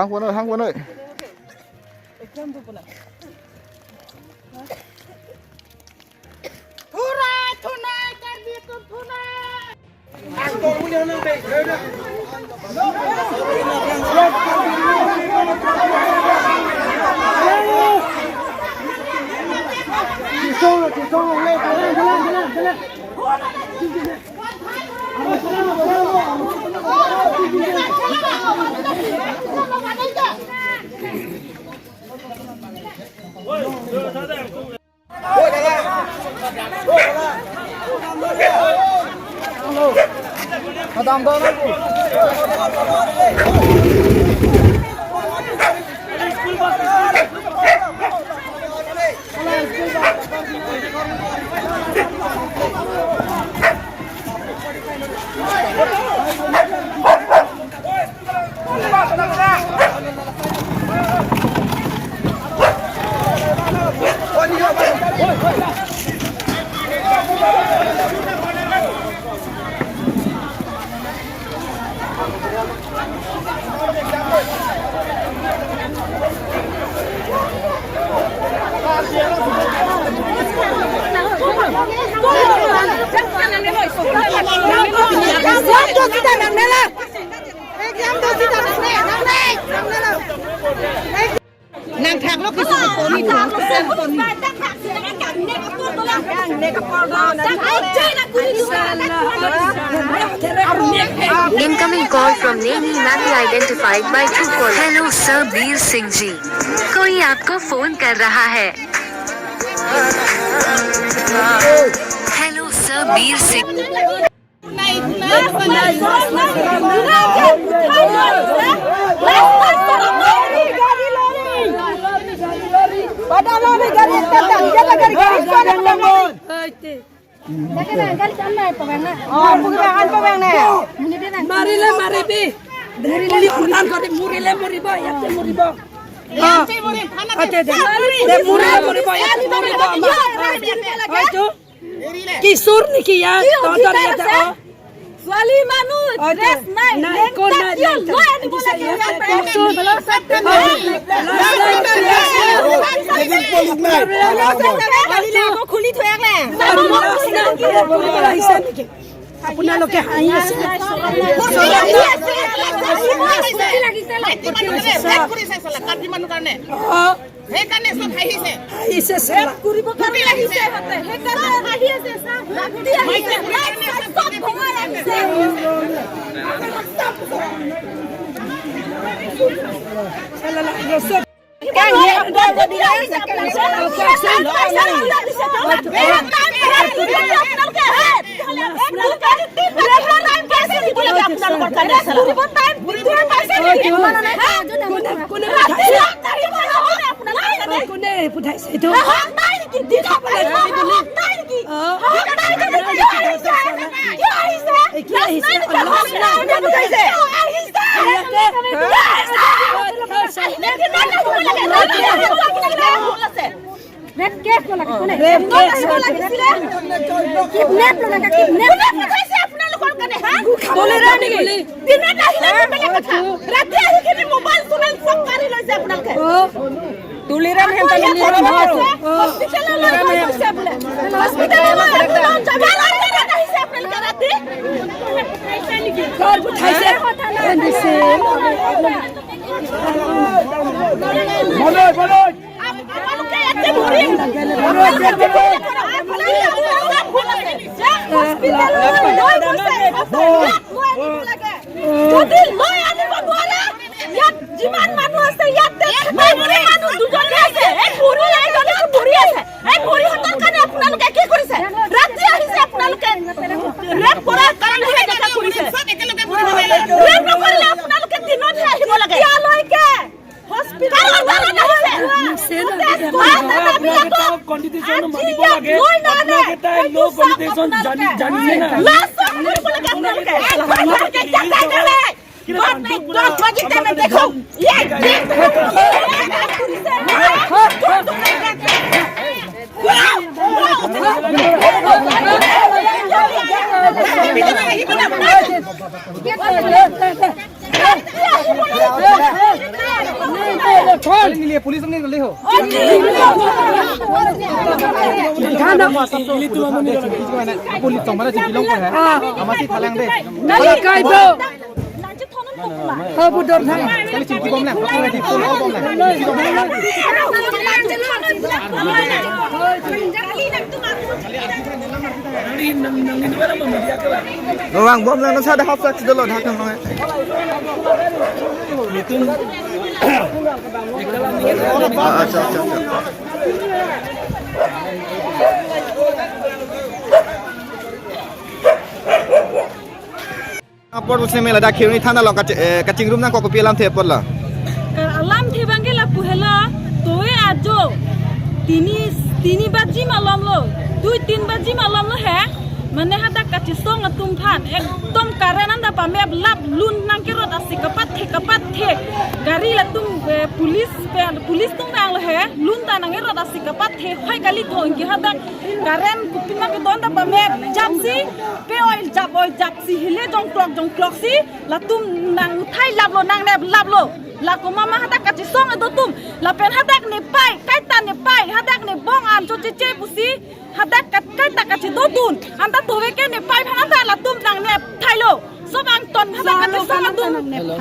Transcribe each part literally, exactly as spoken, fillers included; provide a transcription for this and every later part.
Hang ponoi, hang ponoi. Thurai, thunai, Karbi atum thunai. Nangthaklo kisu ko ni thaklo sen ko ni. Incoming call from name not identified by Truecaller. Hello sir Bir Singh ji, कोई आपको phone कर रहा है। Hello sir Bir Singh. Marile maribi. Muri le muri. Murile muribo, yate muribo. Ah. Ate de. De murile muribo, yate muribo. Ajo. Kisur niki ya, tonton ya ta. Swali manu, dress nai, nai, ko nai, nai. Kisur. Khuli thoyak le. আপোনালোকে হাঁহি আছে। হাঁহি আছে, হাঁহি আছে। অ। সেইকাৰণে চব হাঁহিছে। হাঁহিছে চালা। কৰিব কাৰণে আহিছে সিহঁতে। সেইকাৰণে হাঁহি আছে, চব। মাইকী বুঢ়ী কাৰণে চব ভগৱান আহিছে। চালা, চালা, চব। কোনে পঠাইছে? কোনে পঠাইছে এইটো? ৰেপ কেছ লাগে, কোনে? ৰেপ কেছ লাগে। কিডনেপ লাগে, কিডনেপ। কোনে পঠাইছে আপোনালোকৰ কাৰণে, হা? তুলিৰাম নেকি? দিনত আহিলে বেলেগ কথা। ৰাতি আহি কিনে মোবাইল চোবাইল চব কাঢ়ি লৈছে আপোনালোকে। অ। তুলিৰাম হেন তুলিৰাম। হস্পিটেললৈ লৈ গৈছে বোলে। হস্পিটেললৈ লৈ গৈছে। বাৰ বজাত আহিছে আপোনালোকে ৰাতি। কোনে পঠাইছে? মনোজ, মনোজ। আপোনালোকে ইয়াতে মৰিম। আপোনালোকে ইয়াতে মৰিম। আপোনালোকে ইয়াতে মৰিম। হস্পিটেললৈ লৈ গৈছে। ইয়াত লৈ আনিব লাগে। যদি লৈ আনিব নোৱাৰে, ইয়াত যিমান মানুহ আছে, ইয়াতে মানুহ দুজনী আছে। এই বুঢ়ী, এইজনী বুঢ়ী আছে। এই বুঢ়ীহঁতৰ কাৰণে আপোনালোকে কি কৰিছে? ৰাতি আহিছে আপোনালোকে। ৰেপ কৰাৰ কাৰণে এনেকুৱা কৰিছে। ৰেপ নকৰিলে আপোনালোকে দিনতহে আহিব লাগে। এতিয়ালৈকে হস্পিটেলৰ পৰা নাহিছে। আপোনালোকে তাৰ কণ্ডিশ্যন মানিব লাগে। আপোনালোকে তাই ল' কণ্ডিশ্যন জানি, জানিছে না? লাজ কৰিব লাগে আপোনালোকে। আপোনালোকে কিয় জানে? কিবা বাপ বে দশ বাজি টাইমে দেখো। ইয়ে, ইয়ে। Ilitum amun ni. Ako litong mana chingki long ko hai. Ama si thalang de. Nali kai do. Ho budor thang. Kali chingki bom lang. Kali chingki bom lang. Bawang bom lang, nasa ada half flask dolo, dak nang. Ah, acha, acha, acha. Apor pusi mela dak Kheroni thana along kachi-, eh, kachingrum nangkok, kopi alamthe apot la? Ka alamthe abangke lapu helo, towe ajo tini, tini baji malom lo, dui tin baji malom lo he, mane hadak kachesong atum aphan ekdom current anta pamep, lap lun nangkerot asi kapathe kapathe, gari latum, eh, police pen, police atum vanglo he, lun ta nangkerot asi kapathe, hoi kali thong ke hadak current kopima kedon ta pamep, japsi pe-oi jap-oi japsi hile jongklok jongkloksi latum nang uthai laplo, nangnep laplo. La komat ma hadak kachesong kedo atum, lapen hadak nepei, kaita nepei, hadak nebong an chocheche pusi hadak kat-, kaita kachedodun. Anta towe ke nepei aphan anta latum nangnep thailo. Sob angton hadak kachesong atum,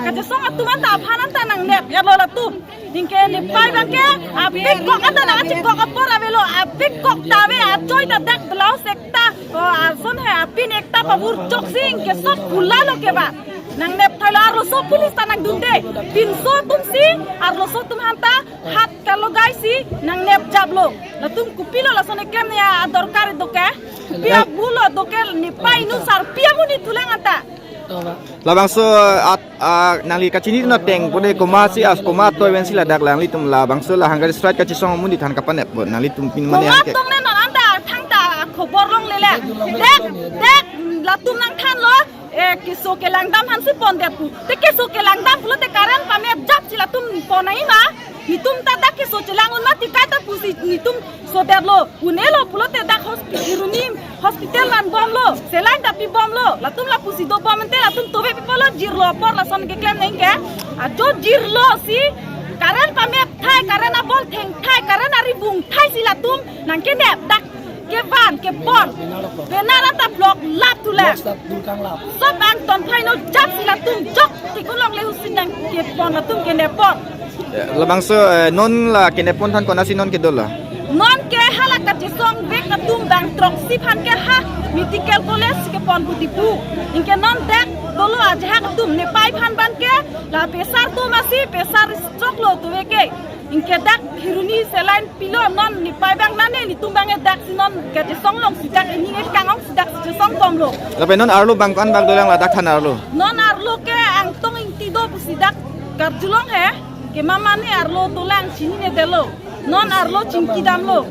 kachesong atum anta aphan anta nangnep etlo latum. Anke nepei abangke apik kok anta nangchikok apor avelo, apik kok ta ave, achoi ta dak blouse ekta, o, ason he apin ekta pavur choksi anke sob khula lo ke ba. Nangnep thailo, arloso police ta nangdunde. Pinso atumsi arloso atum aphan ta hat kalogaisi nangnep japlo. Latum kopilo lason eklem ne adorkar do ke? Pi abulo do ke nepei nu sarpi amun ni thulang anta. Labangso at, ah, nangli kachinidun ateng pute komatsi, as komat toiven si ladak nanglitum labangso la hunger strike kachesong amonit aphan kapanep apot nanglitum pin mane komat anke tong ne non anta thangta khobor longle le. Dek, dek, latum nangthanlo, eh, keso kelang dam aphansi pondet pu. Te keso kelang dam pulote current pamep japsi latum pon nangji ma? Netum ta dak keso chelang un ma, ti kaita pusi netum sodetlo. Unelo pulote dak hospi-, Kheroni hospital vanbomlo, saline ta pibomlo. Latum lapusi dobom ante latum towe pipolo, jirlo apor lason keklem nang ke. Ajo jirlosi current pamep thai, current abol theng thai, current aribung thaisi latum nangkenep dak kevan kepon. Benar anta block lap thulang. Sob angton phaino japsi latum jok tikun longle husin nangkepon, latum kenep apor. Ya, labangso, eh, non la kenep pon than konatsi non kedo la? Non ke hala kachesong vek atum bang throksi aphan ke ha medical college kepon pu Diphu. Anke non dak dolo ajahak atum nepei aphan abangke la pressure atum asi, pressure stroke lo towe ke. Anke dak Kheroni saline pilo, non nepei abang nane, netum abang daksi non kachesong longsi dak ini e kangongsi dak chesong bomlo. Lapen non arlo bang ko-an bang dolang ladak than arlo? Non arlo ke Angtong Ingti do pusi dak karjulong he. Ke mama ne arlo dolang chininedetlo. Non arlo chingki damlo.